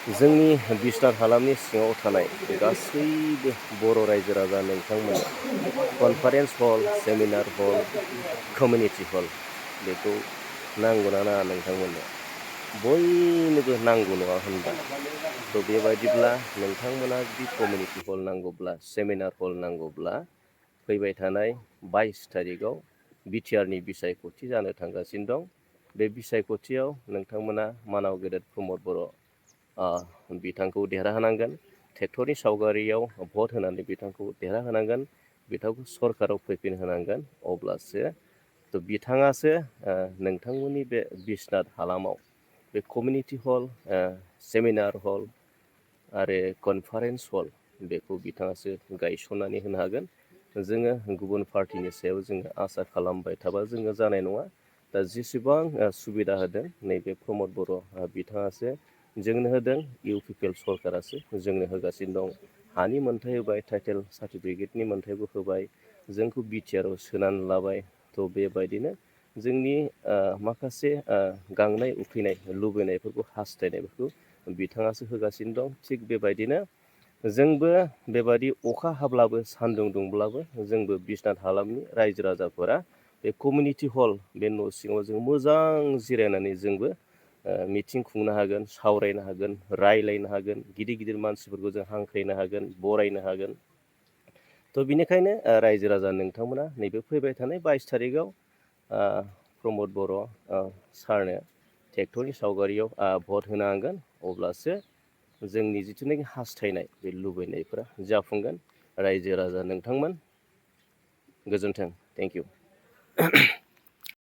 जोंनि बिसनाथ हालामनि सिङाव थानाय गासैबो बर' रायजो राजा नोंथांमोननो कनफारेन्स हल, सेमिनार हल, कमिउनिटि हल बेखौ नांगौना नाङा नोंथांमोननो? बयनोबो नांगौ नङा होनबा? थ' बेबायदिब्ला नोंथांमोना जुदि कमिउनिटि हल नांगौब्ला, सेमिनार हल नांगौब्ला फैबाय थानाय 22 थारिखआव बिटिआरनि बिसायख'थि जानो थांगासिनो दं। बे बिसायख'थियाव नोंथांमोना मानाव गेदेर प्रमद बर' बिथांखौ देरहाहोनांगोन। ट्रेक्टरनि सावगारियाव भट होनानै बिथांखौ देरहाहोनांगोन। बिथांखौ सरकाराव फैफिनहोनांगोन। अब्लासो थ' बिथाङासो नोंथांमोननि बे बिसनाथ हालामाव बे कमिउनिटि हल, सेमिनार हल आरो कनफारेन्स हल बेखौ बिथाङासो गायसननानै होनो हागोन। जोङो गुबुन पार्टिनि सायाव जोङो आसा खालामबाय थाबा जोङो जानाय नङा। दा जेसेबां सुबिदा होदों नैबे प्रमद बर' बिथाङासो जोंनो होदों। इउ पि पि एल सरकारासो जोंनो होगासिनो दं। हानि मोन्थाय होबाय, टाइटेल सार्टिफिकेटनि मोन्थायबो होबाय, जोंखौ बिटिआरआव सोनानै लाबाय। थ' बेबायदिनो जोंनि माखासे गांनाय उखैनाय लुबैनायफोरखौ हास्थायनायफोरखौ बिथाङासो होगासिनो दं। थिग बेबायदिनो जोंबो बेबायदि अखा हाब्लाबो सान्दुं दुंब्लाबो जोंबो बिसनाथ हालामनि रायजो राजाफोरा बे कमिउनिटि हल बे न' सिङाव जों मोजां जिरायनानै जोंबो मिटिं खुंनो हागोन, सावरायनो हागोन, रायलायनो हागोन, गिदिर गिदिर मानसिफोरखौ जों हांख्रायनो हागोन, बरायनो हागोन। थ' बिनिखायनो रायजो राजा नोंथांमोना नैबे फैबाय थानाय 22 थारिखआव प्रमद बर' सारनो ट्रेक्टरनि सावगारियाव भट होनो हागोन। अब्लासो जोंनि जिथुनाखि हास्थायनाय बे लुबैनायफोरा जाफुंगोन। रायजो राजा नोंथांमोन गोजोन्थों। Thank you.